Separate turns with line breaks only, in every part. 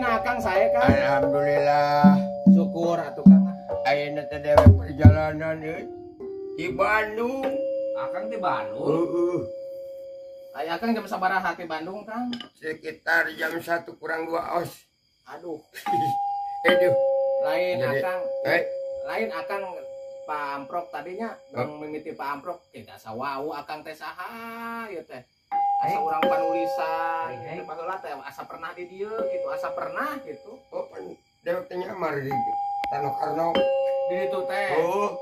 Akang saya kan.
Alhamdulillah.
Syukur atuh Kang.
Ayeuna teh dewek perjalanan euy di Bandung.
Akang di Bandung.
Heeh.
Aya Akang jam sabaraha ti Bandung, Kang?
Sekitar jam 1 kurang 2 os.
Aduh.
Aduh.
Lain
jadi,
Akang. Lain Akang Pak Amprok tadinya bang mimiti Pak Amprok tidak sawau Akang teh saha ieu teh. Asa urang panulisan gitu baheula teh asa pernah di dieu gitu, asa pernah gitu.
Oh, pan dewek teh nyamar di Rano Karno.
Di ditu teh.
Oh.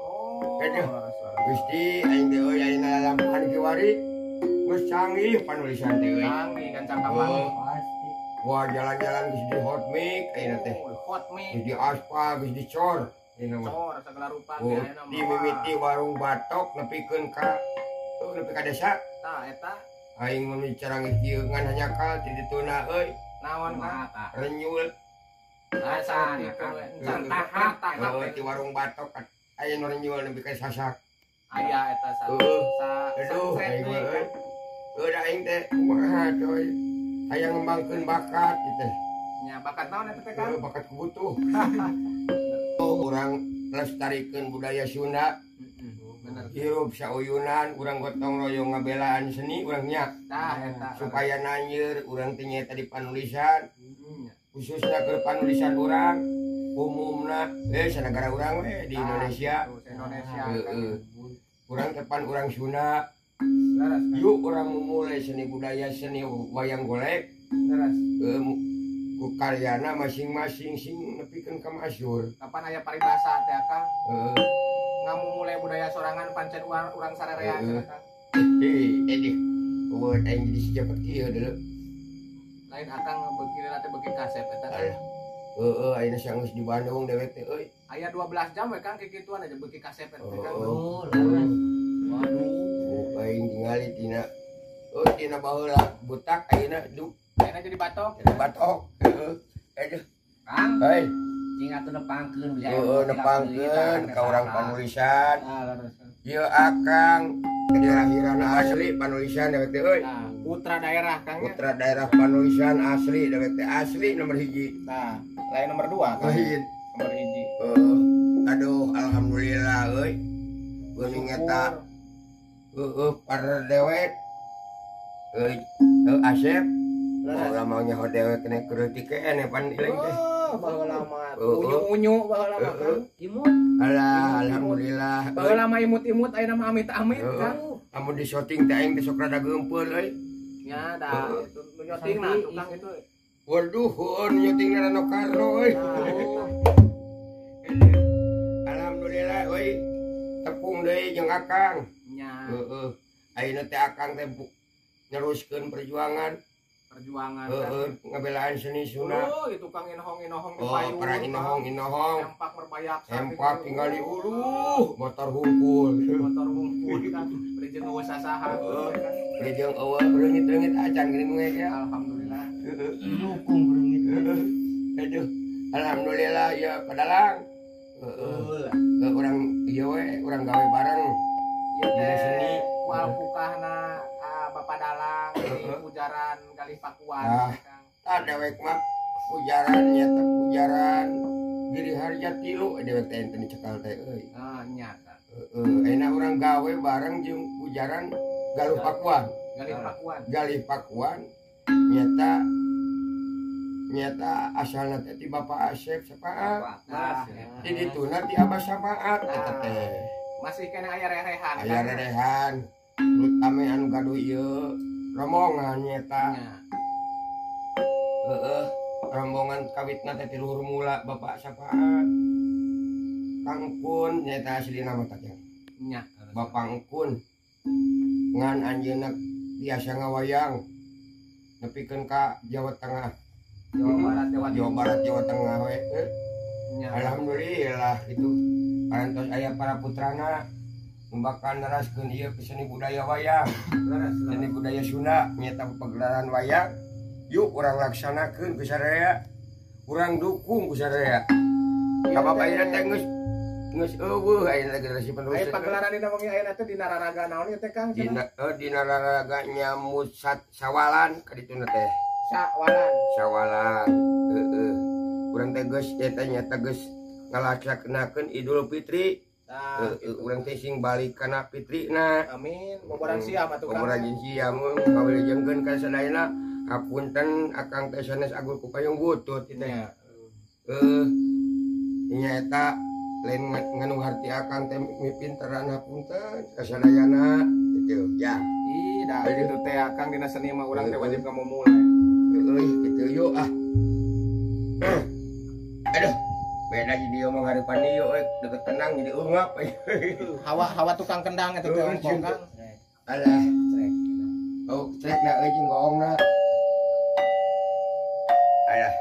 Aduh. Gusti aing teh euy ayeuna lalampahan kiwari geus canggih panulisan teh euy.
Canggih kan cangkapan.
Pasti. Wah, jalan-jalan geus di hot mic ayeuna teh.
Hot mic.
Geus di aspal, geus di cor. Ayeuna mah.
Cor segala rupa ge ayeuna mah.
Di mimiti warung batok nepikeun ka nepi ka desa.
Tah eta.
Aing mun bicara kieu ngan hanyakal ti dituna euy.
Naon Kang?
Renyul.
Asa can tahap.
Heuh ti warung batok aya nu renyul nepi ka sasak.
Aya eta sa.
Aduh aing mah euy. Heuh da aing teh kumaha coy. Hayang ngembangkeun bakat ieu teh.
Nya bakat naon eta teh Kang?
Heuh bakat kubutuh. Urang lestarikeun budaya Sunda.
Bener.
Hirup sauyunan urang gotong royong ngabelaan seni urang nya.
Tah eta
supaya nanyer urang teh nyaeta di panulisan. Khususnya ke panulisan urang umumna sanagara urang we di Indonesia.
Indonesia.
Heeh. Urang teh pan urang Sunda. Yuk urang memulai seni budaya seni wayang golek.
Leres.
Ku karyana masing-masing sing nepikeun ka masyhur.
Kapan aya paribasa teh Akang?
Heeh.
Ngamumule budaya sorangan pancen urang sarerea cenah Kang.
Heh, eueuh aing jadi sejak kieu deuleu.
Lain Akang beuki teh beuki kasep eta.
Heeh, ayeuna sanggeus di Bandung dewek teh euy.
Aya 12 jam we Kang kikituan aja beuki kasep eta teh Kang.
Oh,
leres. Waduh,
aing tingali tina oh tina baheula butak ayeuna du.
Ayeuna jadi batok.
Jadi batok. Heeh. Aduh.
Kang.
Hei.
Cing atuh nepangkeun bisa.
Heeh, nepangkeun ka urang panulisan. Ieu Akang kelahiran asli panulisan dewek teh euy.
Nah, putra daerah Kang.
Putra daerah panulisan asli dewek teh asli nomor 1.
Nah, lain nomor 2 Kang.
Lain
nomor 1.
Heeh. Aduh, alhamdulillah euy. Geuning eta heeh par dewek. Euy, Asep. Ulah mau nyaho dewek kena kreutik keneh pan ilang teh.
Baheula mah unyu-unyu baheula mah Kang.
Imut.
Alah, alhamdulillah.
Baheula mah imut-imut ayeuna mah amit-amit Kang.
Amun di syuting teh aing teh sok rada geumpeur euy.
Nya da itu nu nyoting nah tukang itu.
Waduh, heueuh nu nyoting Rano Karno euy. Alhamdulillah euy. Tepung deui jeung Akang.
Nya.
Heeh. Ayeuna teh Akang teh neruskeun perjuangan.
Perjuangan
ngabelaan seni Sunda.
Oh, itu Kang inohong-inohong di
oh,
payung.
Para inohong-inohong.
Empak merbayaksa.
Empak tinggal di uluh, motor hungkul.
Motor hungkul kan. Beri jeung eueuh sasaha.
Beri jeung eueuh reungit-reungit acan geuning we ya.
Alhamdulillah.
Dukung reungit.
Aduh, alhamdulillah ya padalang. Heeh. Urang ieu we, urang gawe bareng.
Ieu teh
seni
ku alpukahna Bapak Dalang di Pujaran Galih Pakuan.
Nah, tah dewek mah Pujaran nyata pujaran Giri Harja tilu dewek teh enten dicekal teh euy.
Ah nya Kang.
Heeh, ayeuna urang gawe bareng jeung pujaran Galuh Pakuan.
Galih Pakuan.
Galih Pakuan nyata nyata asalna teh ti Bapak Asep Sapaat.
Nah,
Di dituna ti Abah Sapaat eta teh.
Masih kena aya rerehan.
Aya rerehan. Terutama anu gaduh ieu rombongan nyata.
Nya.
Heeh, rombongan kawitna teh ti luhur mula Bapak Sapaat. Kang Kun nyata aslina mah teh.
Nya.
Bapak Kun ngan anjeunna biasa ngawayang nepikeun ka Jawa Tengah.
Jawa Barat, Jawa
Jawa Barat, Jawa Tengah we.
Nya.
Alhamdulillah gitu. Parantos aya para putrana nu bakal neraskeun ieu seni budaya wayang, seni budaya Sunda nyata pagelaran wayang. Yuk urang laksanakeun ku sararea. Urang dukung ku sararea. Sabab ayeuna teh geus geus eueuh ayeuna generasi penerus.
Aya pagelaran dina wengi ayeuna teh dina raraga naon ieu teh Kang?
Dina raraga nyamut sawalan ka dituna teh.
Sawalan.
Sawalan. Heeh. Urang teh geus eta nyata geus ngalaksanakeun Idul Fitri.
Tah,
urang teh sing balik kana fitrina.
Amin. Boboran siam atuh Kang.
Boboran siam kawilujengkeun ka sadayana. Hapunten akang teh sanes agul ku payung butut ieu teh. Nya eta lain nganu harti akang teh mipinteran hapunten ka sadayana kitu ya.
Ih, da kitu teh akang dina seni mah urang teh wajib ngamumule.
Euy, kitu yuk ah. Aduh, beda jadi omong harapan ieu euy, deket tenang jadi ungap.
Hawa-hawa tukang kendang eta teh ongkong Kang.
Alah, trek. Oh, trek na euy jeung goongna. Alah.